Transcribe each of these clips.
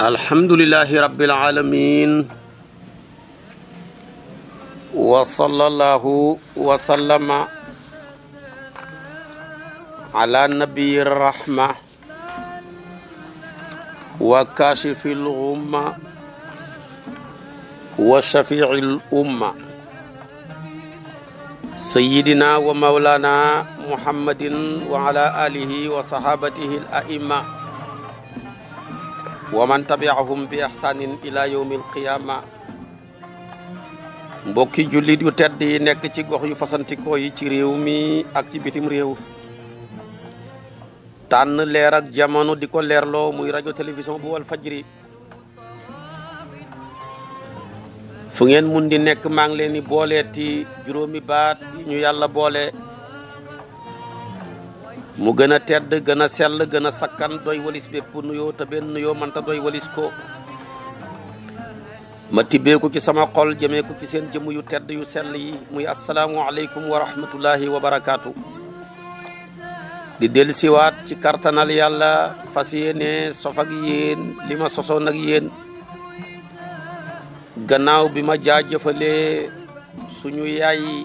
alhamdulillahi rabbil alamin wa sallallahu wa sallama ala nabiyir rahma wa kashifil ghumma wa shafi'il umma sayyidina wa maulana muhammadin wa ala alihi wa sahabatihi al a'imma wa man tabi'ahum bi ihsanin ila yawmil qiyama. Mbokki jullit yu tedd yi nekk ci gox yu fasantikoo yi ci réew mi ak ci bitim réew, tànn leer ak jamono di ko leerloo muy rajo télévision bu wal fajri. fu ngeen mun di nekk maa ngi leen di booleeti juróomi baat yi ñu yàlla boole mu gën a tedd gën a sell gën a sakkan doy walis bépp nuyoo te benn nuyoo manta doy walis ko. ma tibbee ko ci sama xol jëmee ko ci seen jëmm yu tedd yu sell yi muy asalaamu aleykum wa rahmatullahi wa barakaatu. di dellu siwaat ci kartanal yàlla fas yéene sof ak yéen li ma sosoon ak yéen gannaaw bi ma jaajëfalee suñu yaay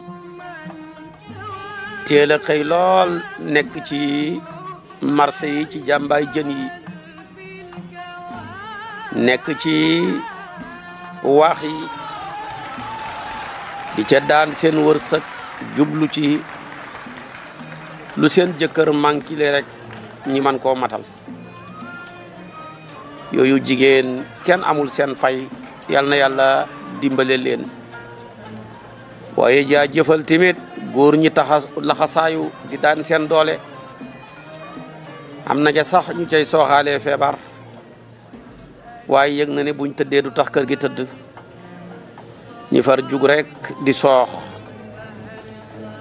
teel a xëy lool nekk ci marché yi ci jàmbaay jën yi, nekk ci waax yi di ca daan seen wërsëg jublu ci lu seen jëkkër mankile rek ñi man koo matal. yooyu jigéen kenn amul seen fay, yal na yàlla dimbale leen. waaye jaajëfal tamit góor ñi laxasaayu di daan seen doole, am na ca sax ñu cay sooxaalee feebar, waaye yëg na ne buñ tëddee du tax kër gi tëdd, ñi far jug rek di soox.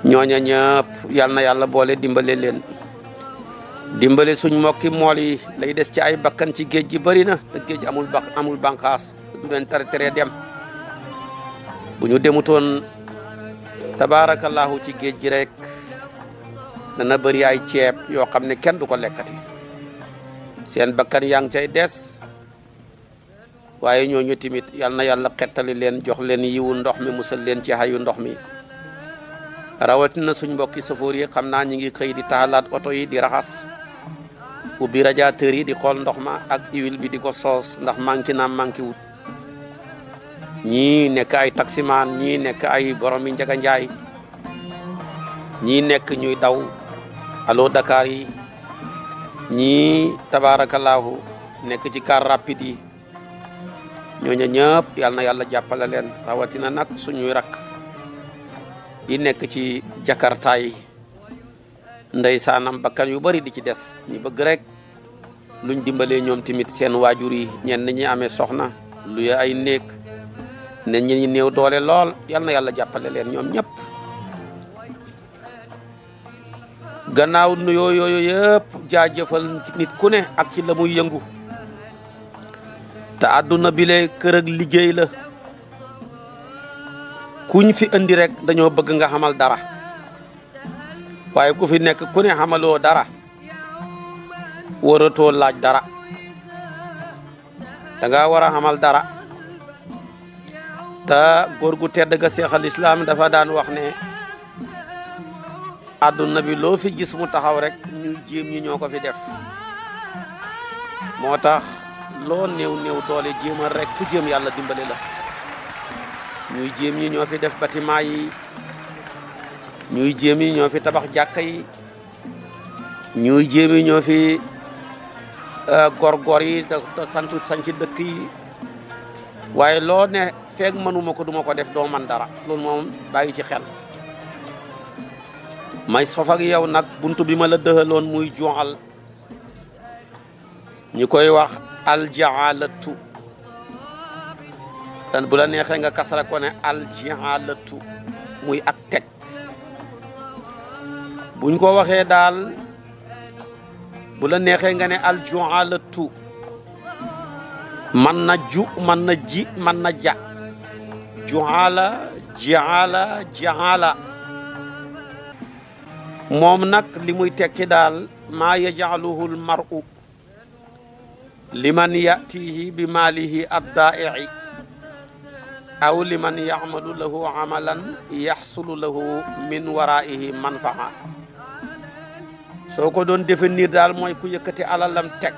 ñooña ñëpp yal na yàlla boole dimbale leen. dimbale suñ mbokki mool yi lay des ci ay bakkan ci géej gi bëri na te géej amul banqaas du leen tere dem. bu ñu demutoon tabaarakallahu ci géej gi rek dana bëri ay ceeb yoo xam ne kenn du ko lekkati, seen bakkan yaa ngi cay des. waaye ñooñu tamit yal na yàlla xettali leen, jox leen yiwu ndox mi, musal leen ci xayu ndox mi. rawatina suñ mbokki safoor yi xam naa ñi ngi xëy di taalaat oto yi di raxas, ubbi radiateur yi di xool ndox ma ak huile bi di ko soos ndax manqué naam manqué wut. ñii nekk ay taximaan, ñii nekk ay borom yi njaga njaay, ñii nekk ñuy daw allo Dakar yi, ñii tabaarakallaahu nekk ci car rapide yi. ñooñu ñëpp yal na yàlla jàppale leen, rawatina nag suñuy rakk yi nekk ci jakarta yi. ndeysaanam bakkan yu bari di ci des, ñu bëgg rek luñ dimbalee ñoom tamit seen waajur yi. ñenn ñi amee soxna lu ay néeg, ne ñi néew doole lool, yal na yàlla jàppale leen ñoom ñëpp. gannaaw nuyoo yooyu yëpp jaajëfal nit ku ne ak ci la muy yëngu. te àdduna bi le kër ak liggéey la, kuñ fi indi rek dañoo bëgg nga xamal dara, waaye ku fi nekk ku ne xamaloo dara waratoo laaj dara, danga war a xamal dara. te góor gu tedd ga seexal islam dafa daan wax ne àdduna bi loo fi gis mu taxaw rek ñuy jéem ñi ñoo ko fi def. moo tax loo néew doole jéemal rek ku jéem yàlla dimbale la. ñuy jéem ñi ñoo fi def bâtiment yi, ñuy jéem yi ñoo fi tabax jàkka yi, ñuy jéem yi ñoo fi góor yi te santu sanc dëkk yi. waaye loo ne feeg mënuma ko duma ko def doo man dara, loolu moom bàyyi ci xel. may sof ak yow nag buntu bi ma la dëxaloon muy joxal, ñu koy wax aljaalatu. dan bu la neexee nga kasara ko ne aljaalatu muy ak teg. buñ ko waxee daal bu la neexee nga ne aljaalatu, man na ju man na ji man na ja. juala jaala moom nag li muy tekki daal maa yajaaluhu l mar'u liman yatihi bi maalihi addaa'i aw liman ya'malu lahu amalan yaxsulu lahu min waraihi manfaa. soo ko doon définir daal mooy ku yëkkati alalam teg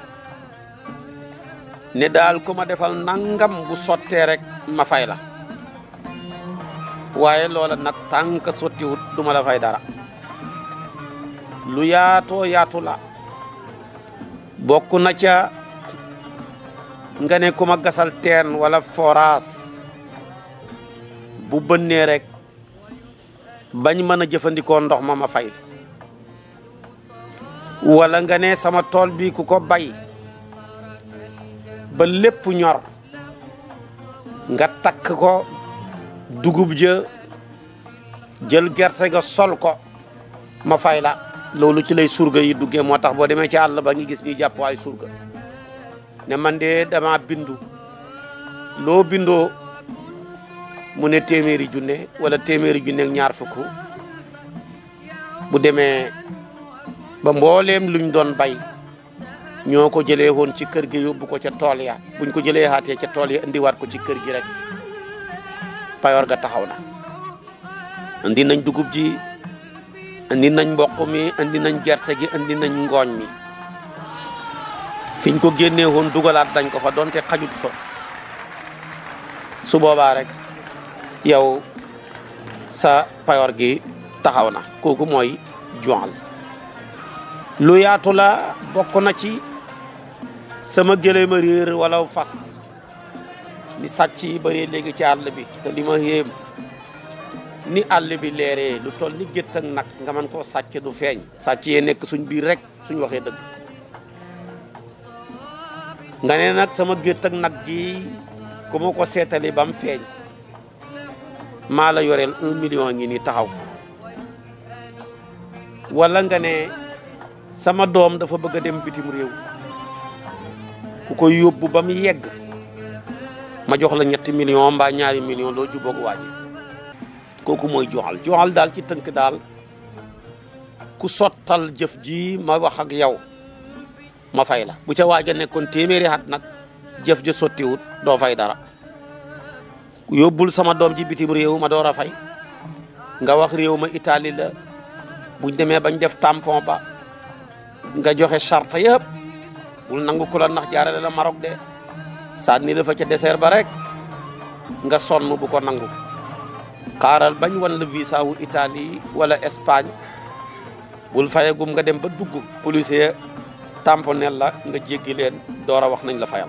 ne daal ku ma defal nangam bu sottee rek ma fay la, waaye loola nag tànk sottiwut duma la fay dara. lu yaatoo yaatu la, bokk na ca nga ne ku ma gasal teen wala forage bu bënnee rek bañ mën a jëfandikoo ndox ma fay, wala nga ne sama tool bi ku ko bay ba lépp ñor nga takk ko dugub ja jël gerte ga sol ko ma fay la. loolu ci lay surga yi duggee. moo tax boo demee ci àll ba ngi gis ñuy jàpp ay surga ne man de dama bindu. loo bindoo mu ne téeméeri junne wala téeméeri junne ak ñaar fukk. bu demee ba mbooleem luñ doon bay ñoo ko jëlee woon ci kër gi yóbbu ko ca tool ya, buñ ko jëlee haatee ca tool ya indiwaat ko ci kër gi rek payoor ga taxaw na. andi nañ dugub ji, andi nañ mboq mi, andi nañ gerte gi, andi nañ ngooñ mi. fiñ ko génnee woon dugalaat dañ ko fa donte xajut fa. su boobaa rek yow sa payoor gi taxaw na. kooku mooy jual. lu yaatu la, bokk na ci sama gëléem a réer wala fas. ni sàcc yi bëree léegi ci àll bi te li ma yéem ni àll bi leeree lu toll ni gétt ak nag nga mën koo sàcc du feeñ. sàcc yee nekk suñ biir rek suñ waxee dëgg. nga ne nag sama gétt ak nag gi ku ma ko seetali ba mu feeñ maa la yoreel 1 million ngi ni taxaw. wala nga ne sama doom dafa bëgg a dem bitim réew ku koy yóbbu ba mu yegg ma jox la 3 millions mbaa 2 millions loo jubóog waaji. kooku mooy joxal. joxal daal ci tënk daal ku sottal jëf ji ma wax ak yow ma fay la. bu ca waaja nekkoon téeméeri at nag jëf ja sottiwut doo fay dara. yóbbul sama doom ji bitim réew ma door a fay. nga wax réew ma Italie la, buñ demee bañ def tampon ba nga joxe charte yëpp bul nangu ku la nax jaarale la Maroc de sànni la fa ca désert ba rek nga sonn bu ko nangu. xaaral bañ wan la visa wu Italie wala Espagne bul fayagum nga dem ba dugg policier tamponel la nga jéggi leen door a wax nañ la fayal.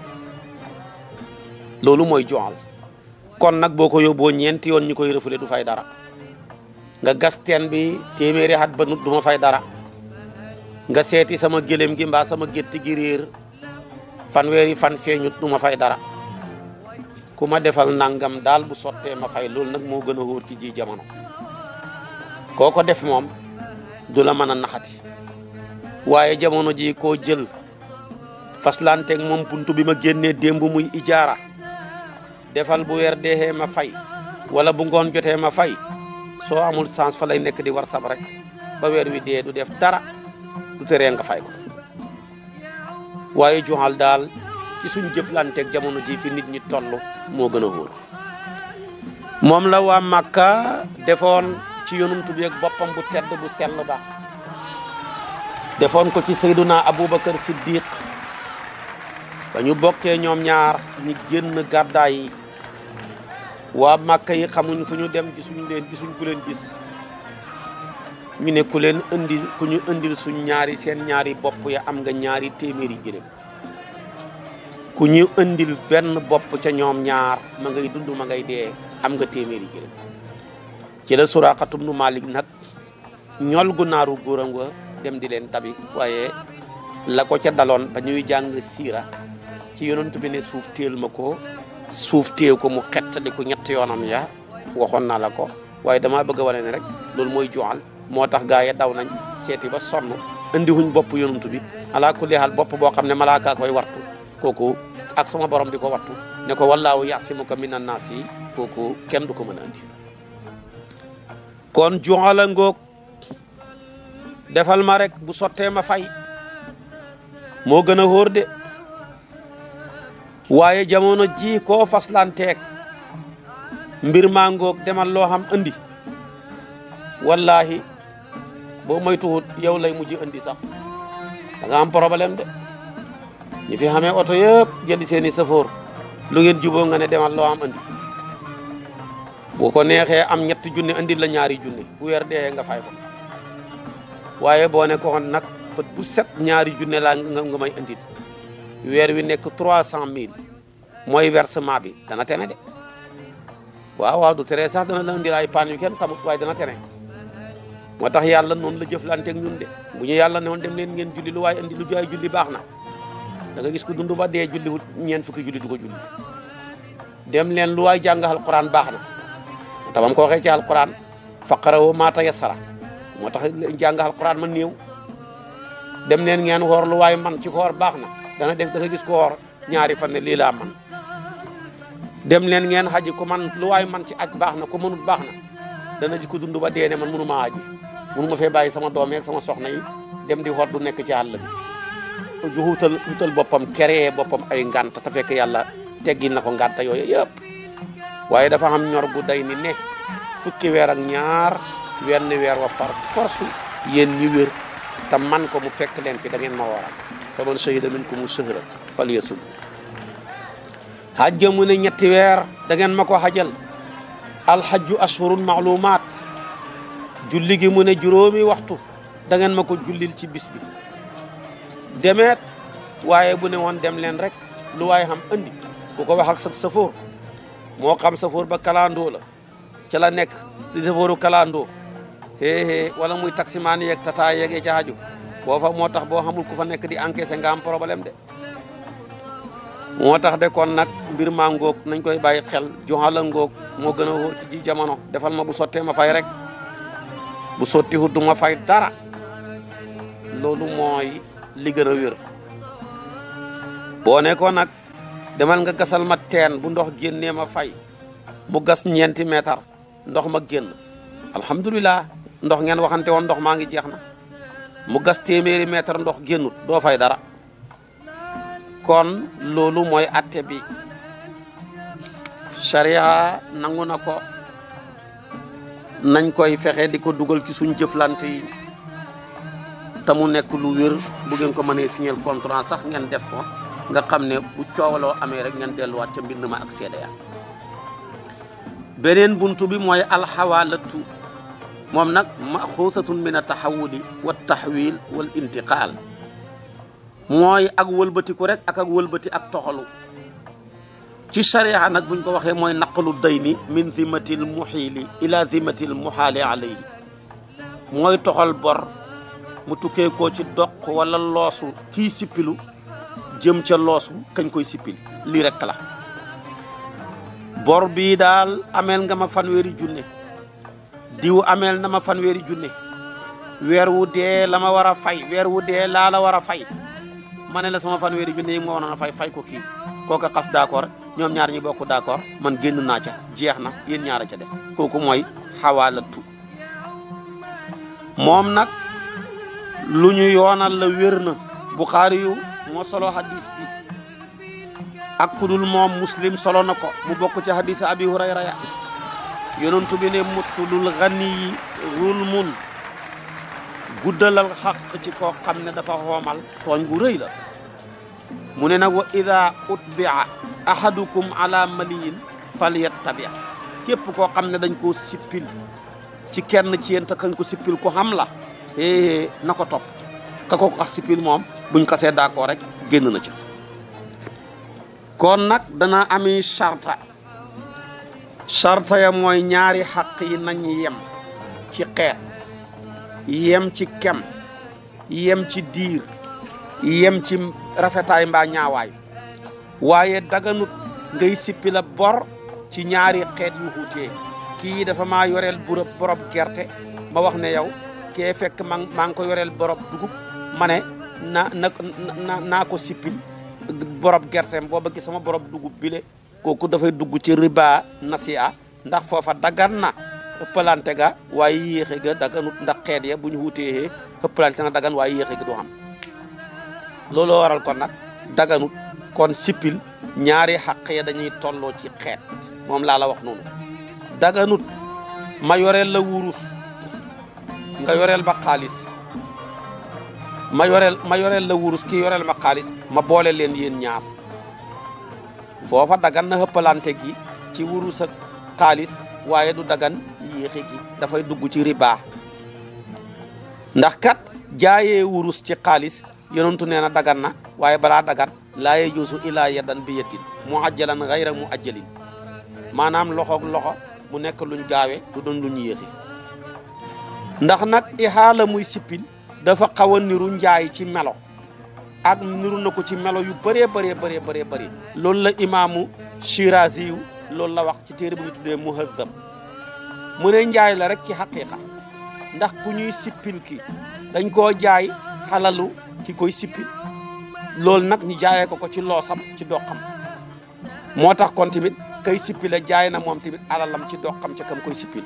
loolu mooy joxal. kon nag boo ko yóbboo ñeenti yoon ñu koy refoulé du fay dara. nga gas teen bi téeméeri at ba nut du ma fay dara. nga seeti sama gëlëm gi mbaa sama gétt gi réer fanweeri fan feeñut du ma fay dara. ku ma defal nangam daal bu sottee ma fay. loolu nag moo gën a wóor ci ji jamono. koo ko def moom du la mën a naxati. waaye jamono ji koo jël faslanteeg moom buntu bi ma génnee démb muy ijaara defal bu weer deexee ma fay wala bu ngoon jotee ma fay soo amul sens fa lay nekk di war sab rek ba weer wi dee du def dara du teree nga fay ko. waaye joxal daal ci suñ jëflanteeg jamono ji fi nit ñi toll moo gën a wóor. moom la waa Makka defoon ci yonumtu bi ak boppam bu tedd bu sell ba. defoon ko ci Seyduna Aboubacar Siddiq ba ñu bokkee ñoom ñaar ñi génn gàddaay yi. waa Makka yi xamuñ fu ñu dem gisuñ ku leen gis. ñu ne ku leen indi ku ñu indil suñ ñaari seen ñaari bopp ya am nga 2 téeméeri gëléem. ku ñu indil benn bopp ca ñoom ñaar ma ngay dund ma ngay dee am nga 1 téeméeri gëléem. ci la Suraqatu bnu Malik nag ñol gu naaru góoram wa dem di leen tabi. waaye la ko ca daloon ba ñuy jàng siira ci yonent bi ne suuf téel ma ko suuf téew ko mu xettali ko 3 yoonam ya waxoon naa la ko. waaye damaa bëgg a wane ne rek loolu mooy joxal. moo tax gaa yi daw nañ seeti ba sonn andi wuñ bopp yonent bi ala kulli haal bopp boo xam ne malaaka koy wattu kooku ak sama borom di ko wattu ne ko wallaahu yasimuka minan naas yi kooku kenn du ko mën a andi. kon joxala ngoog defal ma rek bu sottee ma fay moo gën a wóor de. waaye jamono ji koo faslanteeg mbir maa ngoog demal loo xam andi wallahi boo moytuwut yow lay mujj andi sax da nga am problème de ñi fi xamee oto yëpp jëli seeni safoor lu ngeen juboo nga ne demal loo xam andi boo ko neexee am 3 junne andi la 2 junne bu weer dee nga fay ko waaye boo ne ko nag bët bu set 2 junne laa nga may andi weer wi nekk 300 000 mooy versement bi dana tene de waaw du tere sax dana la indi ay paan yu kenn xamut waaye dana tene moo tax yàlla noonu la jëflanteeg ñun de bu ñu yàlla ne woon dem leen ngeen julli lu waaye indi lu jaay julli baax na da nga gis ko dund ba dee julli wut 4 fukki julli du ko julli dem leen lu waay jàng alquran baax na te bam ko waxee ci alquran faqarahu maa tayassara moo tax jàng alquran man néew dem leen ngeen woor lu waay man ci koor baax na dana def da nga gis ko woor 2 fan ne lii laa man dem leen ngeen xaji ko man lu waay man ci aj baax na ko mënut baax na dana ji ko dund ba dee ne man mënu maa aji mënu ma fee bàyyi sama doom ak sama soxna yi dem di xoot du nekk ci àll bi ju wutal boppam créé boppam ay ngant te fekk yàlla teggil na ko ngant yooyu yëpp waaye dafa xam ñor gu day ni ne fukki weer ak 2 wenn weer wa far force yéen ñi wér te man ko mu fekk leen fi da ngeen ma waral fa man shahida minkumu shahra falyasum hajja mu ne 3 weer da ngeen ma ko xajal alhajju ashhurun ma'lumat julli gi mu ne 5 waxtu da ngeen ma ko jullil ci bis bi demeet waaye bu ne woon dem leen rek lu waaye xam andi ku ko wax ak sa safoor moo xam safoor ba kalandoo la ca la nekk si safooru kalandoo wala muy taximaan yeeg tata yeegee ca aju boo fa moo tax boo xamul ku fa nekk di encaissé nga am problème de moo tax de kon nag mbir maa ngoog nañ koy bàyyi xel joxala ngoog moo gën a wóor ci ji jamono defal ma bu sottee ma fay rek bu sotti hut du ma fay dara loolu mooy li gën a wér boo ne ko nag demal nga gasal ma teen bu ndox génnee ma fay mu gas 9 mètre ndox ma génn alhamdulilah ndox ngeen waxante woon ndox maa ngi jeex na mu gas 100 mètre ndox génnut doo fay dara kon loolu mooy atte bi sharia nangu na ko nañ koy fexe di ko dugal ci suñ jëflante yi te mu nekk lu wér bu ngeen ko mënee signer contrat sax ngeen def ko nga xam ne bu coowaloo amee rek ngeen delluwaat ca mbind ma ak seede ya beneen buntu bi mooy alxawaalatu moom nag maxuusatun min ataxawuli wa taxwil wal intiqaal mooy ak wëlbatiku rek ak wëlbati ak toxalu ci sharia nag buñ ko waxee mooy naqalu dayni min zimatil muxiili ila zimatil muxaali alayhi mooy toxal bor mu tukkee koo ci doq wala loosu kii sippilu jëm ca loosu kañ koy sippil lii rek la bor bii daal ameel nga ma 1,000 junne diw ameel na ma 1,000 junne weer wu dee la ma war a fay weer wu dee laa la war a fay ma ne la sama 1,000 junne yi moo waroon a fay ko kii kooka xas d'accord ñoom ñaar ñi bokk d'accord man génn naa ca jeex na yéen ñaar a ca des kooku mooy xawaalatu moom nag lu ñu yoonal la wér na Buxaari yu moo solo hadis bi ak kudul moom Muslim solo na ko mu bokk ci hadis Abi Hurayra ya yonent bi ne muttulul ganiyi zulmun guddalal xaq ci koo xam ne dafa xoomal tooñ gu rëy la mu ne nag wa ida utbia ahadukum ala maliyin falyattabi képp koo xam ne dañ koo sippil ci kenn ci yéen te kañ ko sippil ko xam la na ko topp ka ko xas sippil moom buñ xasee d'accord rek génn na ca kon nag dana ami charta ya mooy ñaari xaq yi nañ yem ci xeet yem ci kem yem ci diir yem ci rafetaay mbaa ñaawaay waaye daganut ngay sippi la bor ci ñaari xeet yu xuutee kii dafa maa yoreel borob gerte ma wax ne yow kee fekk maa ngi ko yoreel borob dugub ma ne naa ko sippil borob gerteem boo bëgg sama borob dugub bile kooku dafay dugg ci riba nasiya ndax foofa dagan na ëppalante ga waaye yéexe ga daganut ndax xeet ya bu ñu wuutee ëppalante na dagan waaye yéexe ga du xam looloo waral kon nag daganut kon sippil ñaari xaq ya dañuy tolloo ci xeet moom laa la wax noonu daganut ma yoreel la wurus nga yoreel ma xaalis ma yoreel la wurus kii yoreel ma xaalis ma boole leen yéen ñaar foofa dagan na xëppalante gi ci wurus ak xaalis waaye du dagan yéexe gi dafay dugg ci riba ndax kat jaayee wurus ci xaalis yonentu nee na dagan na waaye balaa dagan laa yajuusu ilaa yadan bi yadin muajjalan gayra muajjalin maanaam loxoog loxo mu nekk luñ gaawe du doon luñ yéexe ndax nag ixaala muy sippil dafa xaw a niru njaay ci melo ak niru na ko ci melo yu bëree bëri loolu la imaamu Shirazi yu loolu la wax ci téere bu ñu tuddee Muhazzab mu ne njaay la rek ci xaqiqa ndax ku ñuy sippil ki dañ koo jaay xalalu ki koy sippil loolu nag ñu jaayee ko ci loosam ci doxam moo tax kon tamit kay sippile jaay na moom tamit alalam ci doxam ca kam koy sippil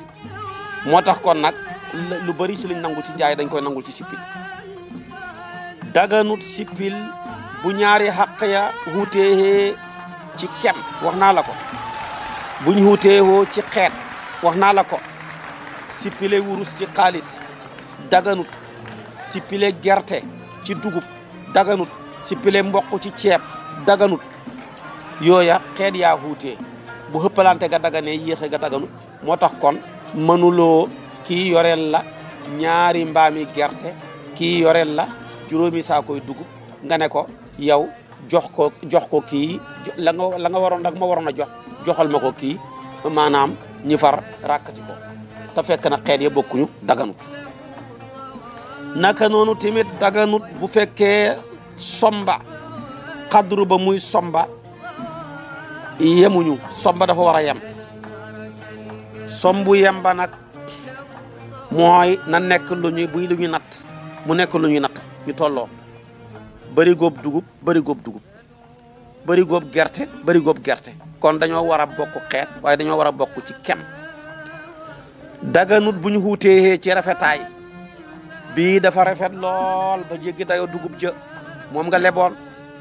moo tax kon nag lu bari ci liñ nangu ci jaay dañ koy nangul ci sippil daganut sippil bu ñaari xaq ya wuutee ci kem wax naa la ko buñ wuuteewoo ci xeet wax naa la ko sippile wurus ci xaalis daganut sippile gerte ci dugub daganut sippile mboq ci ceeb daganut yooya xeet yaa wuutee bu xëppalante ga daganee yéexe ga daganut moo tax kon mënuloo kii yoreel la ñaari mbaami gerte kii yoreel la juróomi saakoy dugub nga ne ko yow jox ko kii la nga waroon nag ma waroon a joxal ma ko kii maanaam ñi far ràkkati ko te fekk na xeet ya bokkuñu daganut naka noonu tamit daganut bu fekkee somba xadru ba muy somba yemuñu somba dafa war a yem sombu yem ba nag mooy na nekk lu ñuy natt mu nekk lu ñuy natt ñu tolloo bari góob dugub bari góob dugub bari góob gerte bari góob gerte kon dañoo war a bokk xeet waaye dañoo war a bokk ci kem daganut bu ñu xuutee ci rafetaay bii dafa rafet lool ba jéggi dayoo dugub jë moom nga leboon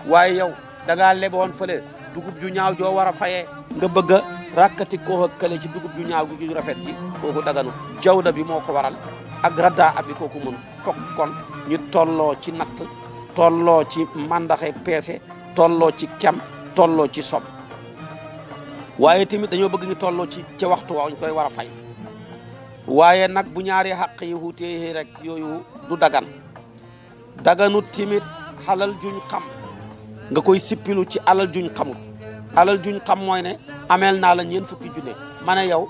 waaye yow da ngaa leboon fële dugub ju ñaaw joo war a fayee nga bëgg a rakkati koo kële ci dugub ju ñaaw gi ju rafet ji kooku daganut jawda bi moo ko waral ak radda ab bi kooku mën fokk kon ñu tolloo ci natt tolloo ci mandaxe peese tolloo ci kem tolloo ci sob waaye tamit dañoo bëgg ñu tolloo ci ca waxtu wa ñu koy war a fay waaye nag bu ñaari xaq yi wuutee rek yooyu du dagan daganut tamit xalal juñ xam nga koy sippilu ci alal juñ xamut alal juñ xam mooy ne ameel naa la ñeen fukki junne ma ne yow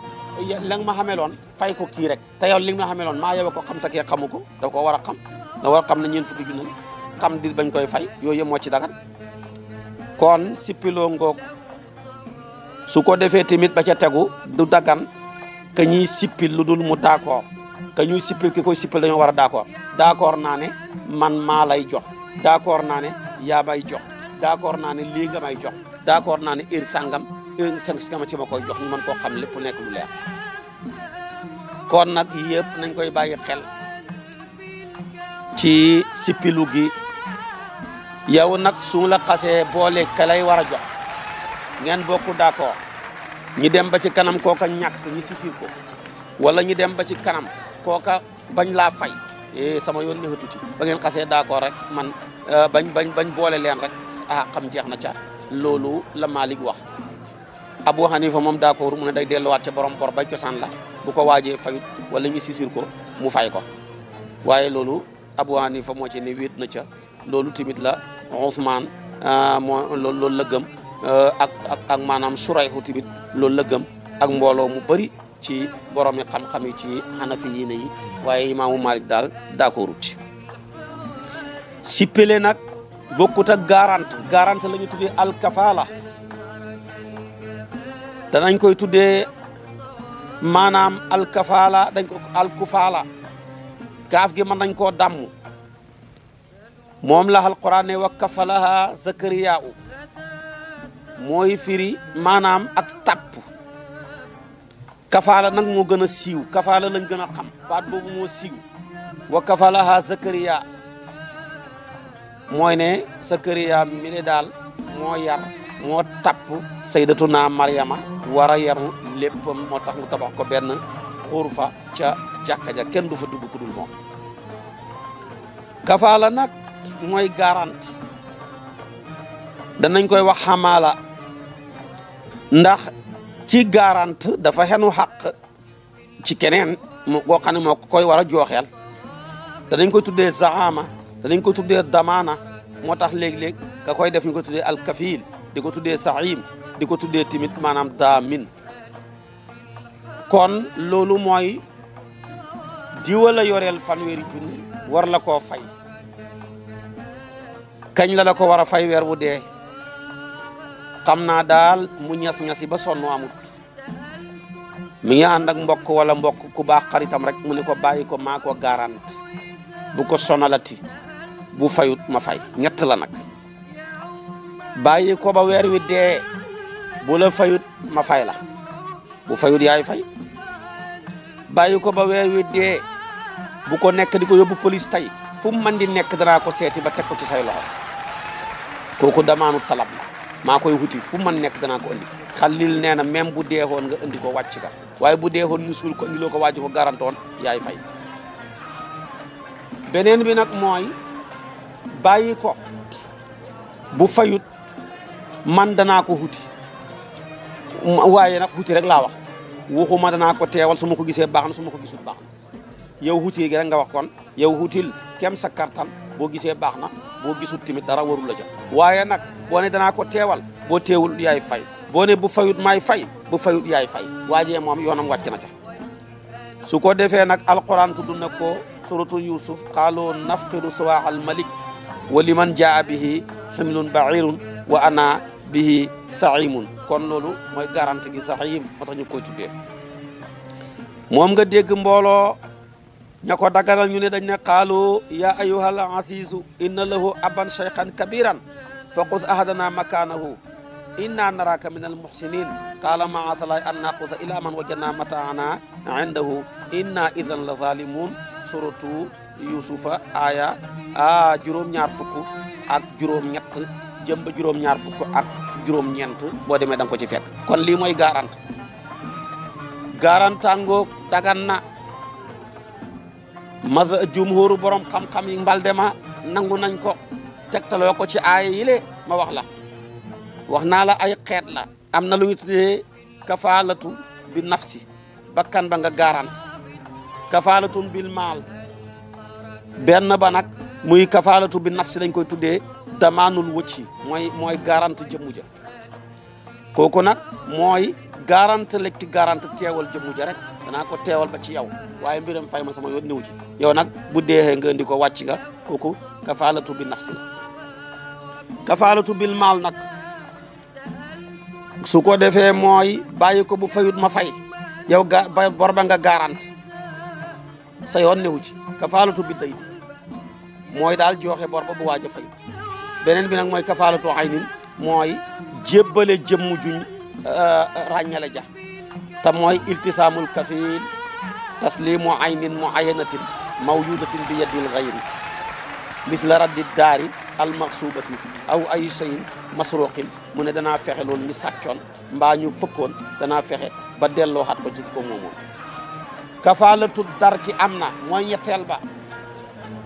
la nga ma xameloon fay ko kii rek te yow li nga ma xameloon maa yow ko xam te kee xamu ko da ko war a xam da war a xam ne ñeen fukki junne xam dir bañ koy fay yooyu yëpp moo ci dagan kon sippiloo ngoog su ko defee tamit ba ca tegu du dagan ka ñuy sippil lu dul mu d'accord ka ñuy sippil ki koy sippil dañoo war a d'accord naa ne man maa lay jox d'accord naa ne yaa may jox d'accord naa ne lii nga may jox d'accord naa ne heure sangam ci ma koy jox ñu mën koo xam lépp nekk lu leer kon nag yëpp nañ koy bàyyi xel ci sippilu gi yow nag su la xasee boole ka lay war a jox ngeen bokku d'accord ñi dem ba ci kanam kooka ñàkk ñi sisir ko wala ñu dem ba ci kanam kooka bañ laa fay sama yoon neexatu ci ba ngeen xasee d'accord rek man bañ boole leen rek xam jeex na ca loolu la Malik wax Abu Hanifa moom d'accord mu ne day delluwaat ca borom bor bay cosaan la bu ko waajee fayut wala ñu sisir ko mu fay ko waaye loolu Abu Hanifa moo ci ne wéet na ca loolu tamit la Ousmane moo loolu la gëm ak maanaam Surayhu tamit loolu la gëm ak mbooloo mu bëri ci borom yi xam-xam yi ci Hanafi yi ne yi waaye imaamu Malik daal d'accordu ci sippile nag bokkut ak garante la ñu tuddee alkafala danañ koy tuddee maanaam alkafala dañ ko alkufala gaaf gi mën nañ koo damm moom la alquran ne wa kafalaha Zakariya mooy firi maanaam ak tapp kafaala nag moo gën a siiw kafaala lañ gën a xam baat boobu moo siiw wa kafalaha Zakariya mooy ne Zakariya mi ne daal moo yar moo tapp sayyidatuna Maryama war a yaru léppam moo tax mu tabax ko benn xurfa ca jàkka ja kenn du fa dugg ku dul moom. kafaala nag mooy garante danañ koy wax xamaala ndax ci garante dafa xenu xaq ci keneen goo xam ne moo ko koy war a jooxeel danañ koy tuddee zaama danañ koy tuddee damaana moo tax léeg-léeg ka koy def ñu ko tuddee alkafil di ko tuddee saxiim di ko tuddee timit maanaam daamin. kon loolu mooy diwa la yoreel fanweeri junni war la koo fay kañ la ko war a fay weer wu dee xam naa daal mu ñas-ñasi ba sonn amut mi ngi ànd ak mbokk wala mbokk ku baax xaritam rek mu ne ko bàyyi ko maa ko garante bu ko sonalati bu fayut ma fay ñett la nag bàyyi ko ba weer wi dee bu la fayut ma fay la bu fayut yaay fay bàyyi ko ba weer wi dee bu ko nekk di ko yóbbu police tey fu mu mën di nekk danaa ko seeti ba teg ko ci say loxo kooku damaanu talab la maa koy wuti fu mu mën nekk danaa ko andi xalil nee na même bu deexoon nga andi ko wàcc ka waaye bu deexoon ñu suul ko andi loo ko wàcc ko garantoon yaay fay. beneen bi nag mooy bàyyi ko bu fayut man danaa ko wuti waaye nag wuti rek laa wax waxuma danaa ko teewal su ma ko gisee baax na su ma ko gisul baax na yow wuti gi rek nga wax kon yow wutil kem sa kartan boo gisee baax na boo gisul tamit dara warul la ca waaye nag boo ne danaa ko teewal boo teewul yaay fay boo ne bu fayut maay fay bu fayut yaay fay waajee moom yoonam wàcc na ca su ko defee nag alquran tudd na ko suratu yusuf qaalu nafqidu suwaa al malik wa liman jaa bihi ximlun bairun wa ana bihi saimun kon loolu mooy garanti gi saxiim moo tax ñu koy tuddee moom nga dégg mbooloo ña ko daganal ñu ne dañ ne qaalu ya ayyuhal asiisu inna lahu aban shaykhan kabiran fa xuz ahadana makanahu inna naraka min al muhsinin qaala maasalahi an naqusa ila man wajadna mataana indahu inna idan la zalimun suratu yusufa aya juróom-ñaar fukk ak juróom-ñett jëm ba juróom-ñaar fukk ak juróom-ñeent boo demee da nga ko ci fekk kon lii mooy garantangoog dagan na maza jumhuru borom xam-xam yi mbaldema nangu nañ ko tegtaloo ko ci aaya yile ma wax la wax naa la ay xeet la am na lu ñu tuddee kafaalatu bi nafsi bakkan ba nga garante kafaalatun bil maal benn ba nag muy kafaalatu bi nafsi dañ koy tuddee damaanul wëcci mooy garante jëmmu ja kooku nag mooy garante lekki garante teewal jëmmu ja rek danaa ko teewal ba ci yow waaye mbiram fay ma sama yoon néew ci yow nag bu deexee nga indi ko wàcc nga kooku kafaalatu bi nafsi la kafaalatu bil maal nag su ko defee mooy bàyyi ko bu fayut ma fay yow bor ba nga garante sa yoon néew ci kafaalatu bi day di mooy daal joxe bor ba bu waaj a fay beneen bi nag mooy kafaalatu aynin mooy jébbale jëmmu juñ ràññale ja te mooy iltisaamul kafil taslimu aynin muayanatin mawjudatin bi yadil gayri misla raddi daari almaxsuubati aw ay shayin masruqin mu ne danaa fexe loolu ñu sàccoon mbaa ñu fëkkoon danaa fexe ba delloo xat ko ci ko moomoon kafaalatu dar ci am na mooy ñetteel ba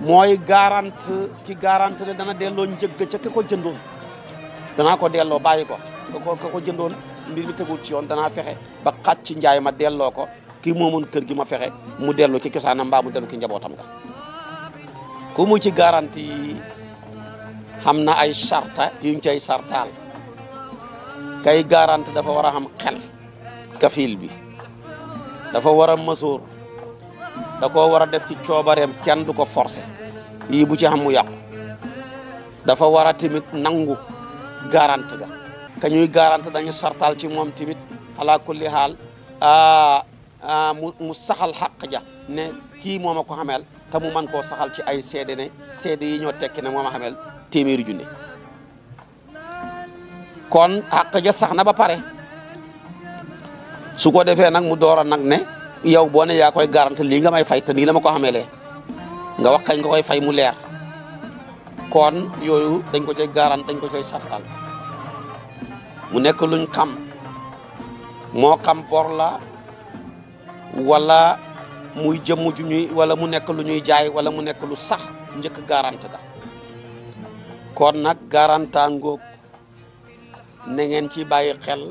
mooy garante ne dana delloo njëgg ca ka ko jëndoon danaa ko delloo bàyyi ko ka ko jëndoon mbir mi tegul ci yoon danaa fexe ba xaj ci njaay ma delloo ko kii moomoon kër gi ma fexe mu delloo ci cosaanam mbaa mu dellu ki njabootam nga ku mu ci garanti yi xam na ay sarta yuñ cay sartaal kay garanti dafa war a xam xel kafil bi dafa war a mësoor da koo war a def ci coobareem kenn du ko forcé yii bu ci xam mu yàqu dafa war a tamit nangu garante ga ka ñuy garante dañu sartaal ci moom tamit ala kulli xaal mu saxal xaq ja ne kii moom a ko xameel te mu man koo saxal ci ay seede ne seede yi ñoo tekki ne moom a xameel téeméeri junne kon xaq ja sax na ba pare su ko defee nag mu door a nag ne yow boo ne yaa koy garante lii nga may fay te nii la ma ko xameelee nga wax kañ nga koy fay mu leer kon yooyu dañ ko cay garante dañ ko cay sartal mu nekk luñ xam moo xam bor la wala muy jëmm ju ñuy wala mu nekk lu ñuy jaay wala mu nekk lu sax njëkk garante ga kon nag garanta ngoog na ngeen ci bàyyi xel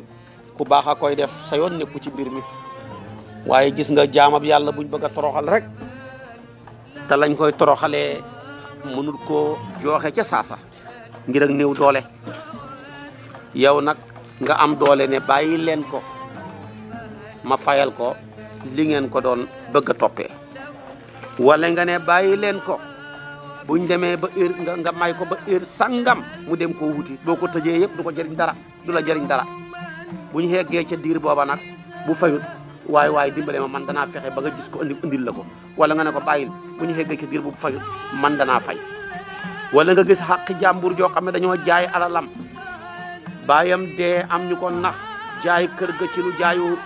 ku baax a koy def sa yoon nekku ci mbir mi waaye gis nga jaamab yàlla buñ bëgg a toroxal rek te lañ koy toroxalee mënul koo jooxe ca saasa ngir ak néew doole yow nag nga am doole ne bàyyi leen ko ma fayal ko li ngeen ko doon bëgg a toppee wala nga ne bàyyi leen ko buñ demee ba heure nga may ko ba heure sangam mu dem koo wuti boo ko tëjee yëpp du ko jëriñ dara du la jëriñ dara buñ xeggee ca diir booba nag bu fayut waaye dimbale ma man danaa fexe ba nga gis ko indil la ko wala nga ne ko bàyyil bu ñu xeggee ca diir bu fayut man danaa fay wala nga gis xaqi jàmbur joo xam ne dañoo jaay alalam baayam dee am ñu ko nax jaay kër ga ci lu jaayuwut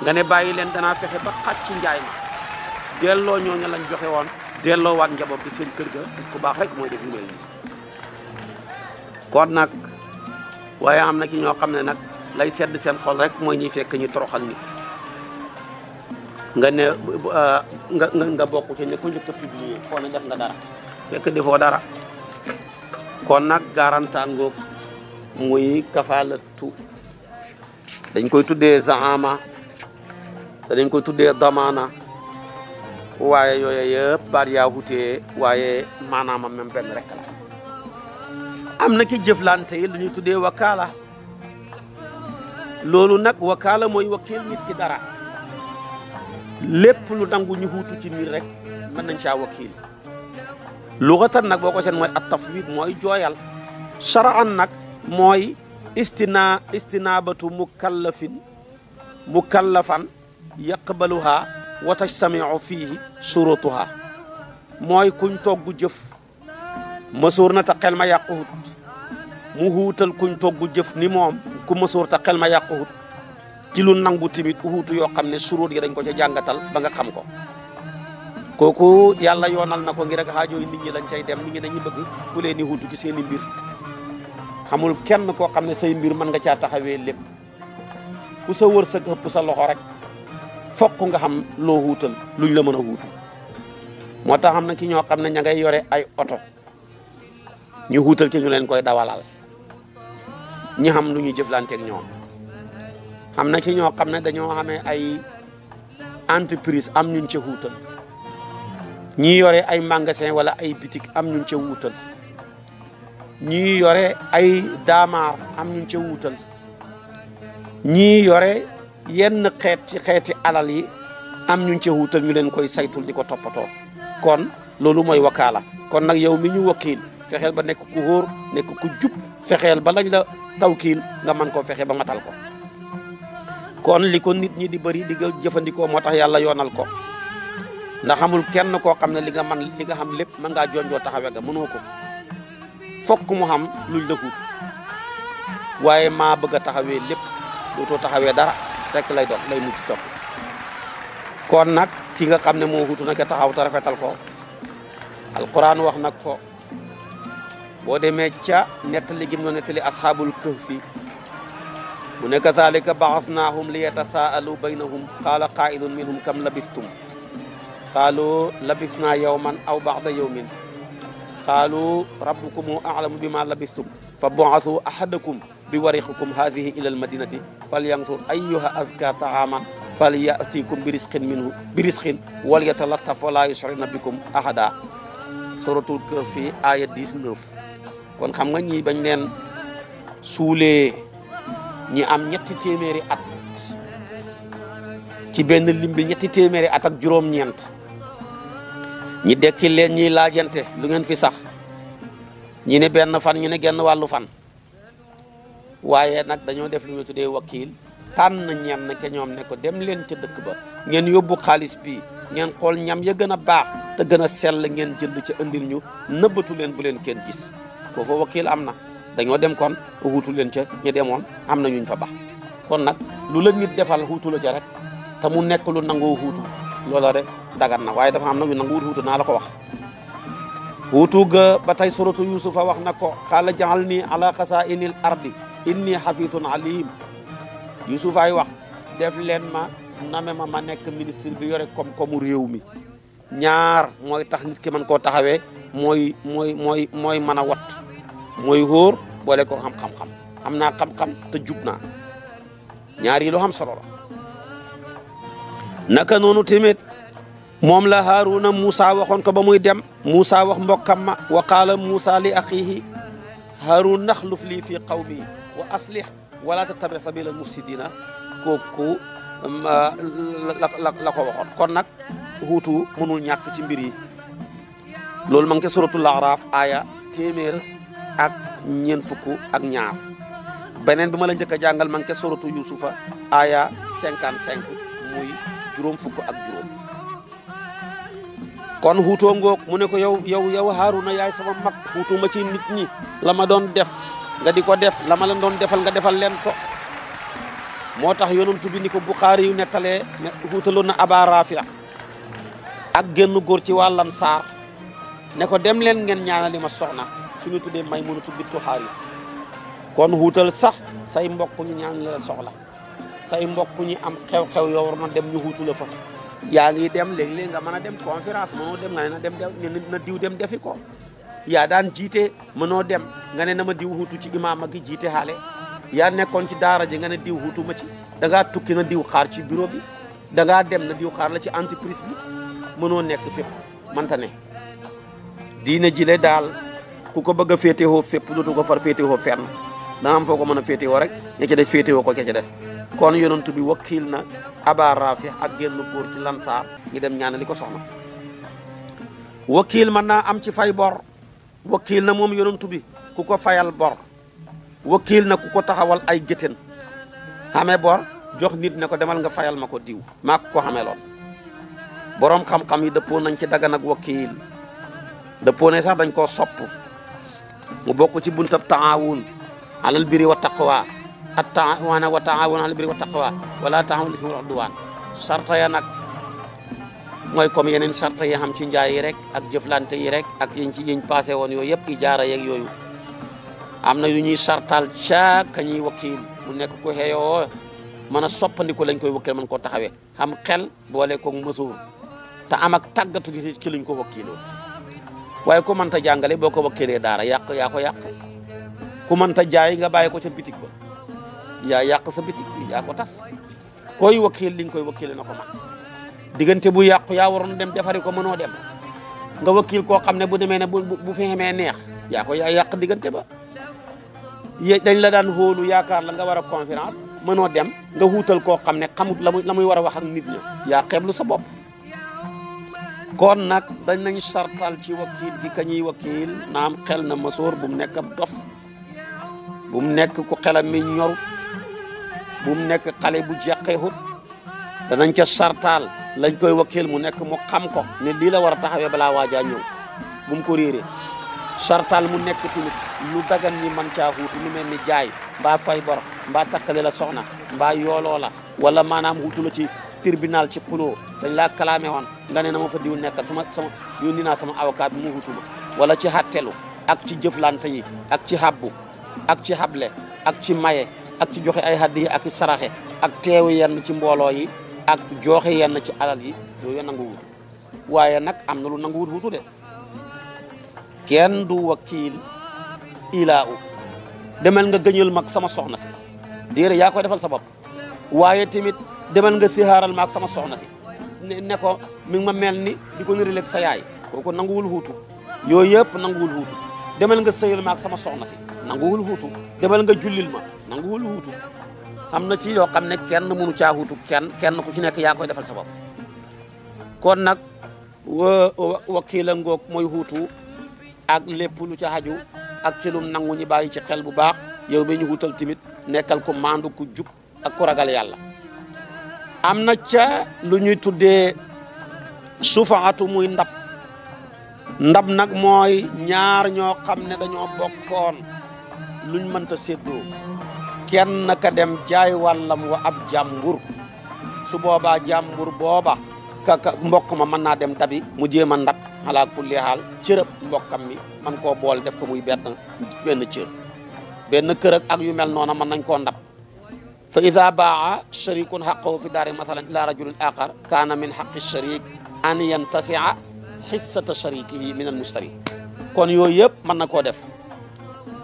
nga ne bàyyi leen danaa fexe ba xaj ci njaay ma delloo ñooñu lañ joxe woon delloo waat njaboot bi seen kër ga ku baax rek mooy def lu mel nii kon nag waaye am na ci ñoo xam ne nag lay sedd seen xol rek mooy ñuy fekk ñu toroxal nit nga ne nga bokk ci ne ku njëkk a publier foo ne def nga dara fekk defoo dara kon nag garanta ngoog muy kafalatu dañ koy tuddee zaama dañ koy tuddee damana waaye yooyu yëpp baat yaa wutee waaye maanaam même benn rek la am na ki jëflante yi lu ñuy tuddee wakaala loolu nag wakaala mooy wakiil nit ki dara lépp lu nangu ñu xuutu ci nit rek mën nañ caa wakiil luxatan nag boo ko seen mooy at tafwid mooy jooyal shar'an nag mooy istinaabatu mukallafan yaqbaluha wa tajtamiu fihi shurutuha mooy kuñ toggu jëf masuur na ta xel ma yàquhut mu huutal kuñ toggu jëf ni moom ku masuur ta xel ma yàquhut ci lu nangu timit huutu yoo xam ne surut yi dañ ko ca jàngatal ba nga xam ko kooku yàlla yoonal na ko ngir ak xaajooy nit ñi lañ cay dem nit ñi dañuy bëgg ku leen di huutu ci seeni mbir xamul kenn koo xam ne say mbir mën nga caa taxawee lépp ku sa wërsëg ëpp sa loxo rek fokk nga xam loo huutal luñ la mën a huutu moo tax xam na ki ñoo xam ne ña ngay yore ay oto ñu huutal ci ñu leen koy dawalal ñi xam lu ñu jëflanteeg ñoom xam na ci ñoo xam ne dañoo xamee ay entreprise am ñun ca huutal ñi yore ay magasin wala ay boutique am ñun ca wuutal ñi yore ay daamaar am ñun ca wuutal ñi yore yenn xeet ci xeeti alal yi am ñun ca wuutal ñu leen koy saytul di ko toppatoo kon loolu mooy wakaala kon nag yow mi ñu wakiil fexeel ba nekk ku hóor nekk ku jub fexeel ba lañ la tawkiil nga mën koo fexe ba matal ko kon li ko nit ñi di bëri di nga jëfandikoo moo tax yàlla yoonal ko ndax xamul kenn koo xam ne li nga man li nga xam lépp mën ngaa jonjoo taxawe ga mënoo ko fokk mu xam luñ la huutu waaye maa bëgg a taxawee lépp dootoo taxawee dara rek lay doon lay mujj topp kon nag ki nga xam ne moo huutu nag taxaw te rafetal ko alquran wax nag ko boo demee ca nettali gim ñoo nettali asxaabul kahfi mu ne kazalika ba'athnaahum li yatasaalu baynahum qaala qaa'ilun minhum kam labistum qaalu labisna yawman aw ba'da yawmin qaalu rabbukum a'lamu bima labistum fa ba'athu ahadakum bi wariqikum hadhihi ila almadinati falyanzur ayyuha azka ta'aman falyatikum bi rizqin wal yatalattaf wa la yushrina bikum ahada suratul kahfi aya 19 kon xam nga ñi bañ leen suulee ñi am ñetti téeméeri at ci benn lim bi ñetti téeméeri at ak juróom-ñeent ñi dekki leen ñiy laajante lu ngeen fi sax ñi ne benn fan ñu ne genn wàllu fan waaye nag dañoo def lu ñu tuddee wakiil tànn ñenn ke ñoom ne ko dem leen ca dëkk ba ngeen yóbbu xaalis bi ngeen xool ñam ya gën a baax te gën a sell ngeen jënd ca andil ñu nëbbatu leen bu leen kenn gis ko fa wakiil am na dañoo dem kon wuutu leen ca ñu demoon am na ñuñ fa baax kon nag lu la nit defal wuutu la ca rek te mu nekk lu nangoo wuutu loola rek dagan na waaye dafa am na ñu nangu wuutu naa la ko wax wuutu ga ba tey suratu yusufa wax na ko qaala ja'alni ala xasaa'inil ardi inni xafisun alim Yusuf ay wax def leen ma name ma nekk ministre bi yore koom-koomu réew mi ñaar mooy tax nit ki mën koo taxawee mooy mën a wat mooy hóor boole ko xam-xam am naa xam-xam te jub naa ñaar yi lu xam solo la naka noonu tamit moom la Haaruna Moussa waxoon ko ba muy dem Moussa wax mbokkam ma wa qaala Moussa li axiihi Haarun naxluf lii fii qawmi wa aslih wala tattabi sabila mufsidina kooku la ko waxoon kon nag huutu mënul ñàkk ci mbir yi loolu ma ngi ci suratul Araaf aya 152 beneen bi ma la njëkk a jàngal ma ngi ci suratu Yusufa aya 55 muy 60 kon huutoo ngoog mu ne ko yow Haaruna yaay sama mag huutu ma ci nit ñi la ma doon def nga di ko def la ma leen doon defal nga defal leen ko moo tax yonent bi ni ko Buxaari yu nettalee ne huutaloon na Aba Rafia ak génn góor ci wàllan saar ne ko dem leen ngeen ñaanali ma soxna suñu tuddee Maymunatu bintu Xaaris kon huutal sax say mbokk ñu ñaan la soxla say mbokk ñi am xew-xew yoo war na dem ñu huutu la fa yaa ngi dem léeg-léeg nga mën a dem conférence mënoo dem nga ne na diw dem defi ko yaa daan jiite mënoo dem nga ne na ma diw huutu ci imaama gi jiite xaale yaa nekkoon ci daara ji nga ne diw huutu ma ci da ngaa tukki na diw xaar ci bureau bi da ngaa dem na diw xaar la ci entreprise bi mënoo nekk fépp manta ne diine jile daal ku ko bëgg a féetewoo fépp dootu ko far féetewoo fenn da am foo ko mën a féetewoo rek ña ca des féetewoo ko ca ca des kon yonent bi wakiil na Aba Rafi ak génn góor ci Lansaar ñu dem ñaanali ko soxna wakiil mën naa am ci fay bor wakiil na moom yonent bi ku ko fayal bor wakiil na ku ko taxawal ay gétén xamee bor jox nit ne ko demal nga fayal ma ko diw maa ko xamee loon boroom xam-xam yi dëppoo nañ ci dagan ak wakiil dëppoo ne sax dañ koo sopp mu bokk ci buntab taawun alal birri wa taqwa at-taawuna wa taawun alal birri wa taqwa wala taawun ismi wal udwan sarta ya nag mooy comme yeneen sarta yi xam ci njaay yi rek ak jëflante yi rek ak yiñ passé woon yooyu yëpp ijaara yeeg yooyu am na yu ñuy sartal ca ka ñuy wakiil mu nekk ko xeeyoo mën a soppandiku lañ koy wakiil mën koo taxawee xam xel boole ko mësuur te am ak tàggatu gi ci luñ ko wakiiloo waaye ku mënta jàngale boo ko wakkilee daara yaa ko yàq ku mënta jaay nga bàyyi ko ca bitig ba yaa yàq sa bitig bi yaa ko tas koy wakiil liñ koy wakiile na ko man diggante bu yàqu yaa waroon dem defari ko mënoo dem nga wakiil koo xam ne bu demee ne bu fi xamee neex yaa yàq diggante ba dañ la daan hóolu yaakaar la nga war a conférence mënoo dem nga wuutal koo xam ne xamut la muy war a wax ak nit ña yaa xeeblu sa bopp kon nag dañ nañ sartal ci wakiil gi ka ñuy wakiil naam xel na masoor bu mu nekk ab dof bu mu nekk ku xelam mi ñorut bu mu nekk xale bu jeqeexut danañ ca sartal lañ koy wakiil mu nekk mu xam ko ne lii la war a taxawee balaa waajaa ñëw bu mu ko réeree sartal mu nekk tamit lu dagan ñi man caa xuutu lu mel ni jaay mbaa fay bor mbaa takkale la soxna mbaa yooloo la wala maanaam xuutu la ci tribunal ci xuloo dañ laa kalaame woon nga ne na ma fa diw nekkal sama yónni naa sama avocat bi mu xuutu ma wala ci xattelu ak ci jëflante yi ak ci habbu ak ci hable ak ci maye ak ci joxe ay haddi yi ak ci saraxe ak teewu yenn ci mbooloo yi ak joxe yenn ci alal yi yooyu nangu wutu waaye nag am na lu nangu wut wutu de kenn du wakiil ilaa u demal nga gëñal mag sama soxna si déere yaa koy defal sa bopp waaye tamit demal nga sihaaral maag sama soxna si ne ko mi ngi ma mel ni di ko nirileeg sa yaay kooku nanguwul huutu yooyu yëpp nanguwul huutu demal nga sëyal maag sama soxna si nanguwul huutu demal nga jullil ma nanguwul huutu am na ci yoo xam ne kenn mënu caa huutu kenn ku ci nekk yaa koy defal sa bopp kon nag wakiila ngoog mooy huutu ak lépp lu ca xaju ak ci lum nangu ñi bàyyi ci xel bu baax yow mi ñu huutal tamit nekkal ko maandu ku jub ak ku ragal yàlla am na ca lu ñuy tuddee sufaatu muy ndab nag mooy ñaar ñoo xam ne dañoo bokkoon luñ mënta séddoo kenn ka dem jaay wàllam wa ab jàmbur su boobaa jàmbur booba ka mbokk ma mën naa dem dabi mu jéem a ndab ala kulli haal cërëb mbokkam mi man koo bool def ko muy benn cër benn kër ak yu mel noona mën nañ koo ndab fa ida baa sharikun xaqahu fi daari masalan ila rajulin axar kaana min xaqi sharik an yantasia xissata sharikihi min al mushtari kon yooyu yëpp mën na koo def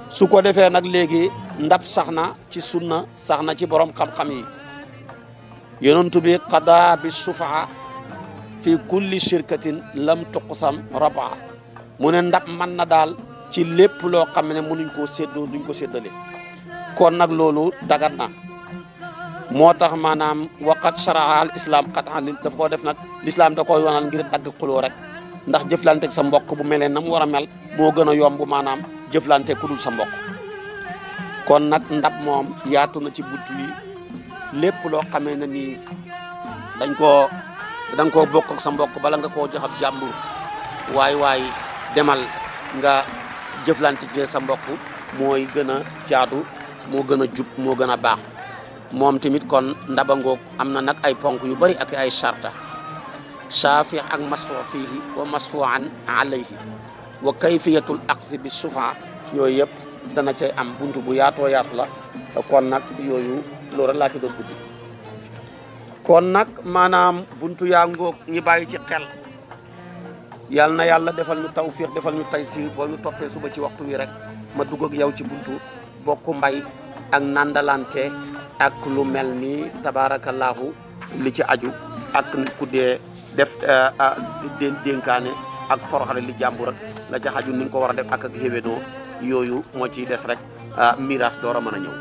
su ko defee nag léegi ndab sax na ci sunna sax na ci borom xam-xam yi yonentu bi qada bi sufaa fi kulli shirkatin lam tuqsam rabaa mu ne ndab mën na daal ci lépp loo xam ne mënuñ koo séddoo duñ ko séddale kon nag loolu dagat na moo tax maanaam waqat sharaa al islam qatan daf koo def nag l'islam da koy yoonal ngir dagg xuloo rek ndax jëflante sa mbokk bu melee na mu war a mel moo gën a yomb maanaam jëflante ku dul sa mbokk kon nag ndab moom yaatu na ci buntu yi lépp loo xamee ne nii danga koo bokk ak sa mbokk bala nga koo jox ab jàmbur waay demal nga jëflante ci sa mbokk mooy gën a jaadu moo gën a jub moo gën a baax moom tamit kon ndabangoog am na nag ay ponk yu bari ak ay charta saafi ak masfu fiihi wa masfuan alayhi wa kayfiyatul aqdi bi sufa yooyu yëpp dana cay am buntu bu yaatoo yaatu la kon nag yooyu loolu laa ci doon gudd kon nag maanaam buntu yaa ngoog ñi bàyyi ci xel yal na yàlla defal ñu tawfiq defal ñu taysir boo ñu toppee suba ci waxtu wi rek ma dugg ak yow ci buntu bokku mbay ak nandalante ak lu mel ni tabaarakallaahu li ci aju ak ku dee def dénkaane ak foroxale li jàmbur rek la ca xaju ni nga ko war a def ak xéwénoo yooyu moo ciy des rek miraas door a mën a ñëw